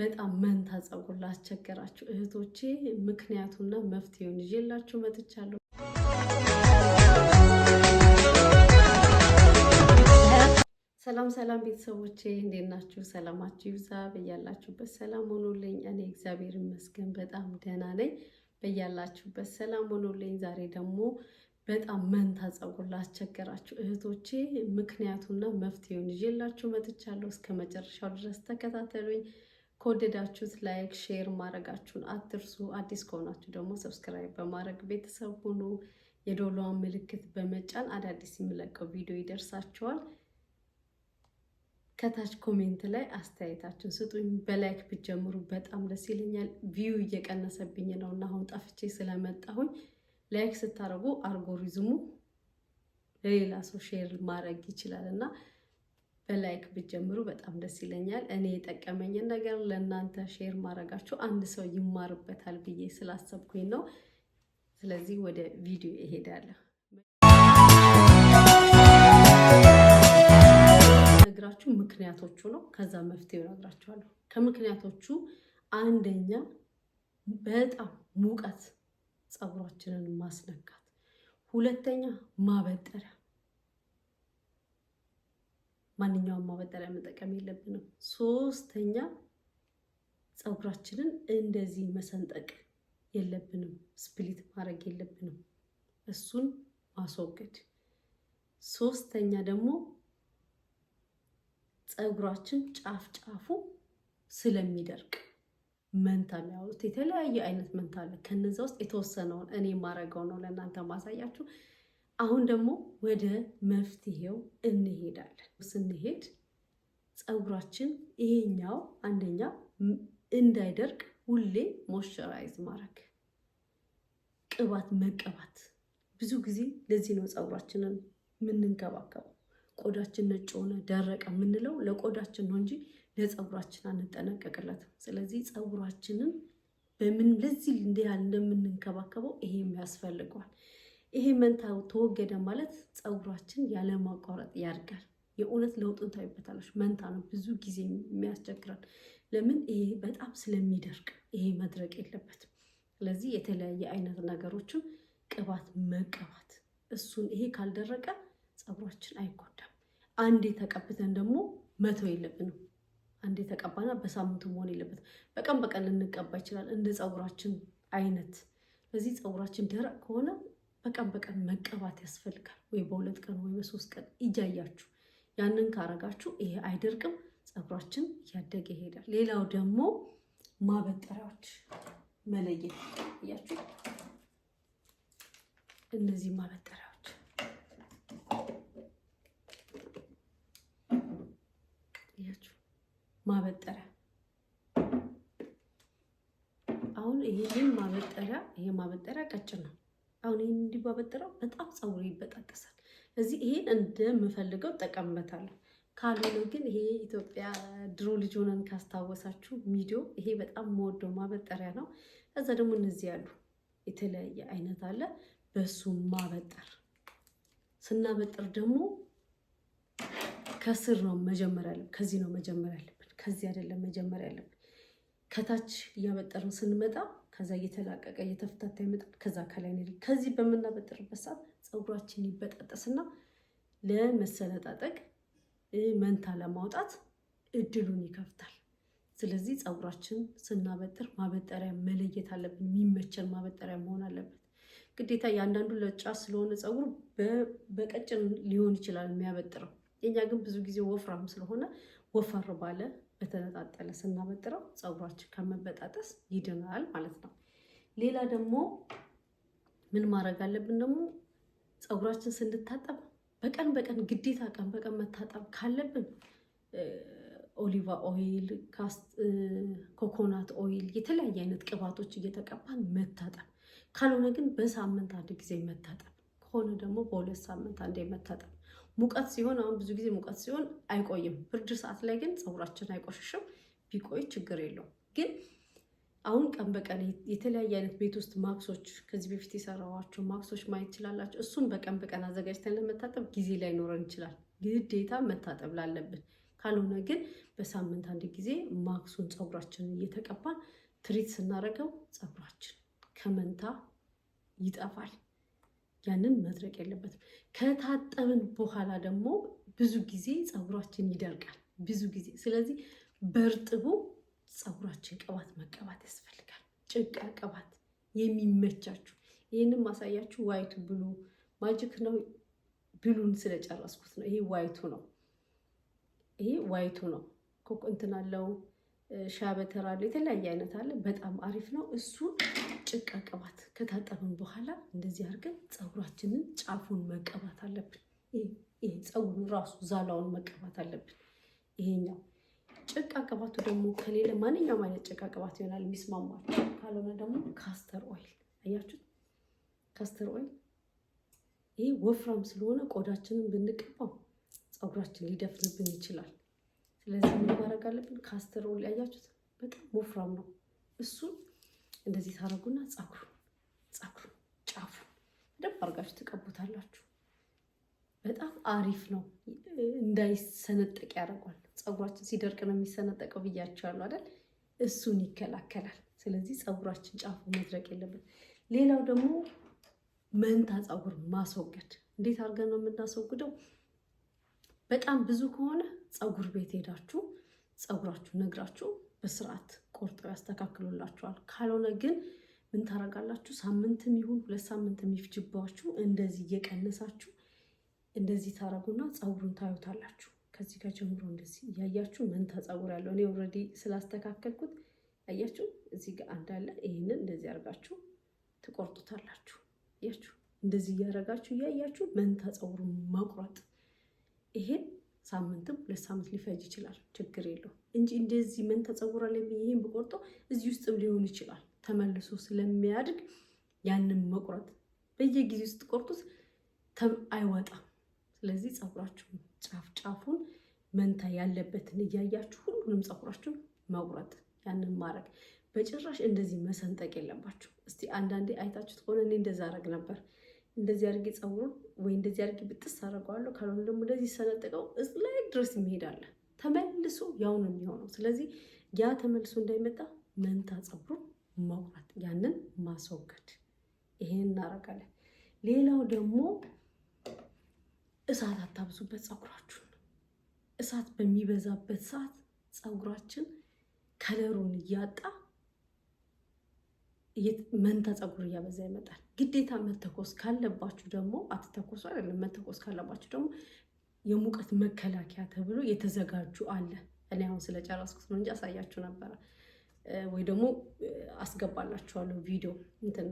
በጣም መንታ ፀጉር ላስቸገራችሁ እህቶቼ ምክንያቱና መፍትሄውን ይዤላችሁ መጥቻለሁ። ሰላም ሰላም ቤተሰቦቼ፣ እንዴት ናችሁ? ሰላማችሁ ይብዛ በያላችሁበት ሰላም ሆኖልኝ። እኔ እግዚአብሔር ይመስገን በጣም ደህና ነኝ። በያላችሁበት ሰላም ሆኖልኝ። ዛሬ ደግሞ በጣም መንታ ፀጉር ላስቸገራችሁ እህቶቼ ምክንያቱና መፍትሄውን ይዤላችሁ መጥቻለሁ። እስከ መጨረሻው ድረስ ተከታተሉኝ። ከወደዳችሁት like፣ share ማድረጋችሁን አትርሱ። አዲስ ከሆናችሁ ደግሞ subscribe በማድረግ ቤተሰብ ሁኑ። የደወሏን ምልክት በመጫን አዳዲስ የሚለቀው ቪዲዮ ይደርሳችኋል። ከታች comment ላይ አስተያየታችሁን ስጡኝ። በ like ብትጀምሩ በጣም ደስ ይለኛል። View እየቀነሰብኝ ነው እና አሁን ጠፍቼ ስለመጣሁኝ like ስታደርጉ አልጎሪዝሙ ለሌላ ሰው share ማድረግ ይችላል እና በ like ብትጀምሩ በጣም ደስ ይለኛል። እኔ የጠቀመኝን ነገር ለእናንተ share ማድረጋችሁ አንድ ሰው ይማርበታል ብዬ ስላሰብኩኝ ነው። ስለዚህ ወደ ቪዲዮ እሄዳለሁ። ነግራችሁ ምክንያቶቹ ነው። ከዛ መፍትሄው ነግራችኋለሁ። ከምክንያቶቹ አንደኛ በጣም ሙቀት ፀጉራችንን ማስነካት፣ ሁለተኛ ማበጠሪያ፣ ማንኛውም ማበጠሪያ መጠቀም የለብንም። ሶስተኛ ፀጉራችንን እንደዚህ መሰንጠቅ የለብንም፣ split ማድረግ የለብንም። እሱን ማስወገድ። ሶስተኛ ደግሞ ፀጉራችን ጫፍ ጫፉ ስለሚደርቅ መንታ የሚያወጡት የተለያየ አይነት መንታ አለ። ከነዛ ውስጥ የተወሰነውን እኔ የማደርገው ነው ለእናንተ ማሳያችሁ። አሁን ደግሞ ወደ መፍትሄው እንሄዳለን። ስንሄድ ፀጉራችን ይሄኛው አንደኛ እንዳይደርቅ ሁሌ moisturize ማድረግ፣ ቅባት መቀባት። ብዙ ጊዜ ለዚህ ነው ፀጉራችንን የምንንከባከበው። ቆዳችን ነጭ ሆነ ደረቀ የምንለው ለቆዳችን ነው እንጂ ለፀጉራችን አንጠነቀቅለትም። ስለዚህ ፀጉራችንን በምን ለዚህ እንዲህ ያህል እንደምንንከባከበው ይሄም ያስፈልገዋል። ይሄ መንታው ተወገደ ማለት ፀጉራችን ያለማቋረጥ ያድጋል። የእውነት ለውጡን ታዩበታላችሁ። መንታ ነው ብዙ ጊዜ የሚያስቸግራል። ለምን? ይሄ በጣም ስለሚደርቅ ይሄ መድረቅ የለበትም። ስለዚህ የተለያየ አይነት ነገሮችን ቅባት መቀባት እሱን ይሄ ካልደረቀ ፀጉራችን አይጎዳም። አንዴ ተቀብተን ደግሞ መተው የለብንም። አንዴ ተቀባና በሳምንቱ መሆን የለበትም። በቀን በቀን ልንቀባ ይችላል እንደ ፀጉራችን አይነት። ስለዚህ ፀጉራችን ደረቅ ከሆነ በቀን በቀን መቀባት ያስፈልጋል። ወይ በ2 ቀን ወይ በ3 ቀን እያያችሁ ያንን ካረጋችሁ ይሄ አይደርቅም፣ ፀጉራችን እያደገ ይሄዳል። ሌላው ደግሞ ማበጠሪያዎች መለየት እያችሁ እነዚህ ማበጠሪያዎች እያችሁ ማበጠሪያ አሁን ይሄንን ማበጠሪያ ይሄ ማበጠሪያ ቀጭን ነው። አሁን ይሄን እንዲህ ባበጥረው በጣም ፀጉር ይበጣጠሳል። እዚህ ይሄን እንደምፈልገው ጠቀምበታለሁ። ካልሆነ ግን ይሄ ኢትዮጵያ ድሮ ልጅ ሆነን ካስታወሳችሁ ሚዲዮ ይሄ በጣም መወደው ማበጠሪያ ነው። ከዛ ደግሞ እነዚህ ያሉ የተለያየ አይነት አለ። በሱ ማበጠር ስናበጥር ደግሞ ከስር ነው መጀመር ያለብን። ከዚህ ነው መጀመር ያለብን፣ ከዚህ አይደለም መጀመር ያለብን። ከታች እያበጠርን ስንመጣ ከዛ እየተላቀቀ እየተፍታታ ይመጣል። ከዛ ከላይ ነው። ከዚህ በምናበጥርበት ሰዓት ፀጉራችን ይበጣጠስና ለመሰነጣጠቅ መንታ ለማውጣት እድሉን ይከፍታል። ስለዚህ ፀጉራችን ስናበጥር ማበጠሪያ መለየት አለብን። የሚመቸን ማበጠሪያ መሆን አለበት። ግዴታ የአንዳንዱ ለጫ ስለሆነ ፀጉር በቀጭን ሊሆን ይችላል የሚያበጥረው። የኛ ግን ብዙ ጊዜ ወፍራም ስለሆነ ወፈር ባለ በተነጣጠለ ስናበጥረው ፀጉራችን ከመበጣጠስ ይድናል ማለት ነው። ሌላ ደግሞ ምን ማድረግ አለብን ደግሞ ፀጉራችን ስንታጠብ በቀን በቀን ግዴታ ቀን በቀን መታጠብ ካለብን olive oil፣ coconut oil፣ የተለያየ አይነት ቅባቶች እየተቀባን መታጠብ። ካልሆነ ግን በሳምንት አንድ ጊዜ መታጠብ፣ ከሆነ ደግሞ በ2 ሳምንት አንዴ መታጠብ። ሙቀት ሲሆን አሁን ብዙ ጊዜ ሙቀት ሲሆን አይቆይም። ብርድ ሰዓት ላይ ግን ፀጉራችን አይቆሽሽም፣ ቢቆይ ችግር የለውም። ግን አሁን ቀን በቀን የተለያየ አይነት ቤት ውስጥ ማክሶች ከዚህ በፊት የሰራኋቸው ማክሶች ማየት ትችላላችሁ። እሱም በቀን በቀን አዘጋጅተን ለመታጠብ ጊዜ ላይኖረን ይችላል። ግዴታ መታጠብ ላለብን ካልሆነ ግን በሳምንት አንድ ጊዜ ማክሱን ፀጉራችንን እየተቀባን treat ስናደርገው ፀጉራችን ከመንታ ይጠፋል። ያንን መድረቅ የለበትም። ከታጠብን በኋላ ደግሞ ብዙ ጊዜ ፀጉራችን ይደርቃል፣ ብዙ ጊዜ። ስለዚህ በእርጥቡ ፀጉራችን ቅባት መቀባት ያስፈልጋል። ጭቃ ቅባት የሚመቻችሁ። ይህንን ማሳያችሁ white ኡ blue magic ነው። Blue ን ስለጨረስኩት ነው። ይሄ white ኡ ነው። ይሄ white ኡ ነው። እንትን አለው፣ shea butter አለው፣ የተለያየ አይነት አለ። በጣም አሪፍ ነው። እሱን ጭቃ ቅባት ከታጠብን በኋላ እንደዚህ አድርገን ፀጉራችንን ጫፉን መቀባት አለብን። ይሄ ፀጉሩን ራሱ ዛላውን መቀባት አለብን። ይሄኛው ጭቃ ቅባቱ ደግሞ ከሌለ ማንኛውም አይነት ጭቃ ቅባት ይሆናል የሚስማማችሁ። ካልሆነ ደግሞ castor oil፣ አያችሁት? Castor oil ይሄ ወፍራም ስለሆነ ቆዳችንን ብንቀባው ፀጉራችን ሊደፍንብን ይችላል። ስለዚህ ምን ማድረግ አለብን? Castor oil አያችሁት? በጣም ወፍራም ነው። እሱን እንደዚህ ታደርጉና ፀጉሩን ጫፉ በደንብ አድርጋችሁ ትቀቡታላችሁ። በጣም አሪፍ ነው። እንዳይሰነጠቅ ያደርጓል። ፀጉራችን ሲደርቅ ነው የሚሰነጠቀው ብያቸዋለሁ አይደል? እሱን ይከላከላል። ስለዚህ ፀጉራችን ጫፉ መድረቅ የለበት። ሌላው ደግሞ መንታ ፀጉር ማስወገድ። እንዴት አድርገን ነው የምናስወግደው? በጣም ብዙ ከሆነ ፀጉር ቤት ሄዳችሁ ፀጉራችሁ ነግራችሁ በስርዓት ቆርጠው ያስተካክሉላችኋል። ካልሆነ ግን ምን ታደርጋላችሁ? ሳምንትም ይሁን 2 ሳምንት የሚፍጅባችሁ እንደዚህ እየቀነሳችሁ እንደዚህ ታረጉና ፀጉሩን ታዩታላችሁ። ከዚህ ጋር ጀምሮ እንደዚህ እያያችሁ መንታ ፀጉር ያለው እኔ already ስላስተካከልኩት አያችሁ፣ እዚህ ጋር አንድ አለ። ይህንን እንደዚህ አድርጋችሁ ትቆርጡታላችሁ። አያችሁ፣ እንደዚህ እያደረጋችሁ እያያችሁ መንታ ፀጉሩን መቁረጥ። ይሄን ሳምንትም 2 ሳምንት ሊፈጅ ይችላል፣ ችግር የለውም እንጂ እንደዚህ መንታ ፀጉር አለ ብዬ ይሄን ብቆርጠው እዚህ ውስጥም ሊሆን ይችላል፣ ተመልሶ ስለሚያድግ ያንን መቁረጥ በየጊዜው ስትቆርጡት አይወጣም። ስለዚህ ፀጉራችሁን ጫፍ ጫፉን መንታ ያለበትን እያያችሁ ሁሉንም ፀጉራችሁን መቁረጥ፣ ያንን ማድረግ። በጭራሽ እንደዚህ መሰንጠቅ የለባችሁ። እስቲ አንዳንዴ አይታችሁት ከሆነ እኔ እንደዛ አደርግ ነበር። እንደዚህ አድርጌ ፀጉሩን ወይ እንደዚህ አድርጌ ብጥስ አደርገዋለሁ፣ ካልሆነ ደግሞ እንደዚህ ሰነጥቀው ላይ ድረስ የሚሄዳለ ተመልሶ ያው ነው የሚሆነው። ስለዚህ ያ ተመልሶ እንዳይመጣ መንታ ፀጉሩን መቁረጥ፣ ያንን ማስወገድ፣ ይሄን እናደርጋለን። ሌላው ደግሞ እሳት አታብዙበት ፀጉራችሁን። እሳት በሚበዛበት ሰዓት ፀጉራችን color ኡን እያጣ መንታ ፀጉር እያበዛ ይመጣል። ግዴታ መተኮስ ካለባችሁ ደግሞ፣ አትተኮሱ አይደለም፣ መተኮስ ካለባችሁ ደግሞ የሙቀት መከላከያ ተብሎ የተዘጋጁ አለ። እኔ አሁን ስለጨረስኩት ነው እንጂ አሳያችሁ ነበረ፣ ወይ ደግሞ አስገባላችኋለሁ፣ ቪዲዮ እንትን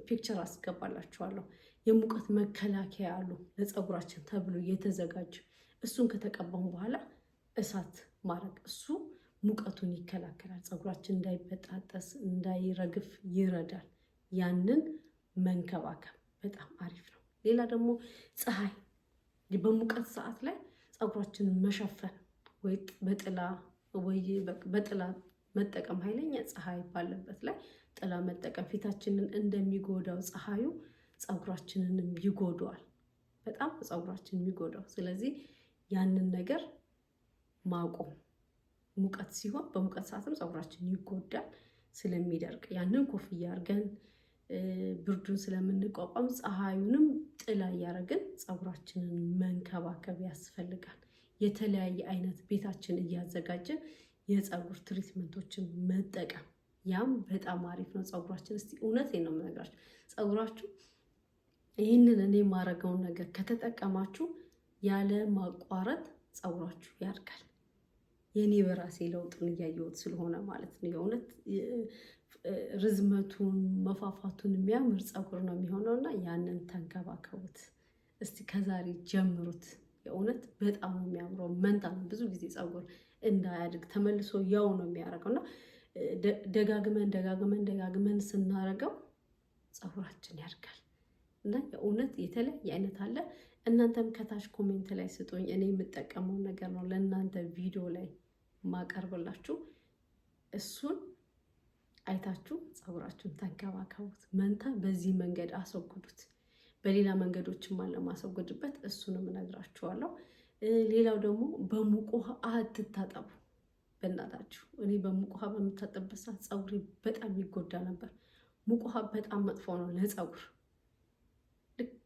picture አስገባላችኋለሁ። የሙቀት መከላከያ አሉ ለፀጉራችን ተብሎ የተዘጋጁ። እሱን ከተቀባን በኋላ እሳት ማድረግ እሱ ሙቀቱን ይከላከላል። ፀጉራችን እንዳይበጣጠስ እንዳይረግፍ ይረዳል። ያንን መንከባከብ በጣም አሪፍ ነው። ሌላ ደግሞ ፀሐይ በሙቀት ሰዓት ላይ ፀጉራችንን መሸፈን ወይ በጥላ ወይ በጥላ መጠቀም፣ ኃይለኛ ፀሐይ ባለበት ላይ ጥላ መጠቀም ፊታችንን እንደሚጎዳው ፀሐዩ ፀጉራችንንም ይጎዳዋል። በጣም ፀጉራችን የሚጎዳው። ስለዚህ ያንን ነገር ማቆም፣ ሙቀት ሲሆን በሙቀት ሰዓትም ፀጉራችን ይጎዳል ስለሚደርቅ፣ ያንን ኮፍያ አድርገን ብርዱን ስለምንቋቋም ፀሐዩንም ጥላ እያደረግን ፀጉራችንን መንከባከብ ያስፈልጋል። የተለያየ አይነት ቤታችን እያዘጋጀን የፀጉር treatment ኦችን መጠቀም ያም በጣም አሪፍ ነው። ፀጉራችን እስቲ እውነቴን ነው የምነግራችሁ፣ ፀጉራችሁ ይህንን እኔ የማደርገውን ነገር ከተጠቀማችሁ ያለ ማቋረጥ ፀጉራችሁ ያድጋል። የእኔ በራሴ ለውጡን እያየሁት ስለሆነ ማለት ነው። የእውነት ርዝመቱን መፋፋቱን የሚያምር ፀጉር ነው የሚሆነው እና ያንን ተንከባከቡት። እስቲ ከዛሬ ጀምሩት። የእውነት በጣም ነው የሚያምረው። መንታ ነው ብዙ ጊዜ ፀጉር እንዳያድግ ተመልሶ ያው ነው የሚያደርገው እና ደጋግመን ደጋግመን ደጋግመን ስናደርገው ፀጉራችን ያድጋል። እና የእውነት የተለያየ አይነት አለ። እናንተም ከታች comment ላይ ስጡኝ። እኔ የምጠቀመው ነገር ነው ለእናንተ ቪዲዮ ላይ ማቀርብላችሁ። እሱን አይታችሁ ፀጉራችሁን ተንከባከቡት። መንታ በዚህ መንገድ አስወግዱት። በሌላ መንገዶችም አለ ማስወግድበት፣ እሱንም እነግራችኋለሁ። ሌላው ደግሞ በሙቅ ውሃ አትታጠቡ። በእናታችሁ እኔ በሙቅ ውሃ በምታጠብበት ሰዓት ፀጉሬ በጣም ይጎዳ ነበር። ሙቅ ውሃ በጣም መጥፎ ነው ለፀጉር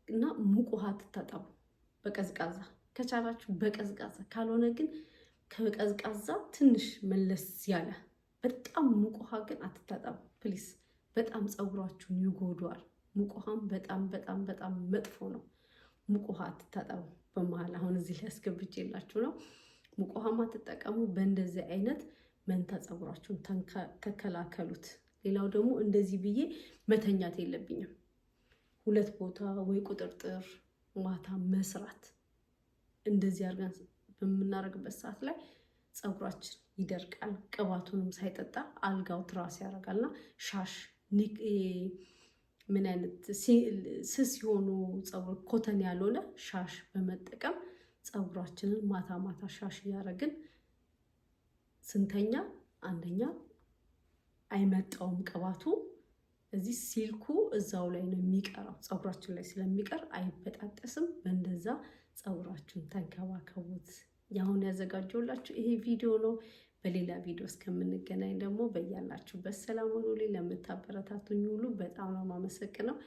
እና ሙቅ ውሃ አትታጠቡ። በቀዝቃዛ ከቻላችሁ በቀዝቃዛ፣ ካልሆነ ግን ከቀዝቃዛ ትንሽ መለስ ያለ፣ በጣም ሙቅ ውሃ ግን አትታጠቡ please። በጣም ፀጉራችሁን ይጎዳዋል። ሙቅ ውሃም በጣም በጣም በጣም መጥፎ ነው። ሙቅ ውሃ አትታጠቡ። በመሀል አሁን እዚህ ላይ አስገብቼላችሁ ነው። ሙቅ ውሃም አትጠቀሙ። በእንደዚህ አይነት መንታ ፀጉራችሁን ተከላከሉት። ሌላው ደግሞ እንደዚህ ብዬ መተኛት የለብኝም። ሁለት ቦታ ወይ ቁጥርጥር ማታ መስራት፣ እንደዚህ አድርገን በምናደርግበት ሰዓት ላይ ፀጉራችን ይደርቃል። ቅባቱንም ሳይጠጣ አልጋው ትራስ ያደርጋልና ሻሽ፣ ምን አይነት ስስ የሆኑ ፀጉር cotton ያልሆነ ሻሽ በመጠቀም ፀጉራችንን ማታ ማታ ሻሽ እያደረግን ስንተኛ አንደኛ አይመጣውም ቅባቱ፣ እዚህ silk ኡ እዛው ላይ ነው የሚቀረው፣ ፀጉራችን ላይ ስለሚቀር አይበጣጠስም። በእንደዛ ፀጉራችሁን ተንከባከቡት። የአሁን ያዘጋጀሁላችሁ ይሄ ቪዲዮ ነው። በሌላ ቪዲዮ እስከምንገናኝ ደግሞ በያላችሁበት ሰላም ሁኑልኝ። ለምታበረታቱኝ ሁሉ በጣም ነው የማመሰግነው።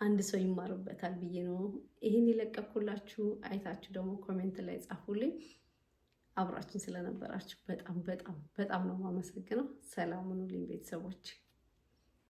አንድ ሰው ይማርበታል ብዬ ነው ይህን የለቀኩላችሁ። አይታችሁ ደግሞ comment ላይ ጻፉልኝ። አብራችን ስለነበራችሁ በጣም በጣም በጣም ነው የማመሰግነው። ሰላም ሁኑልኝ ቤተሰቦች።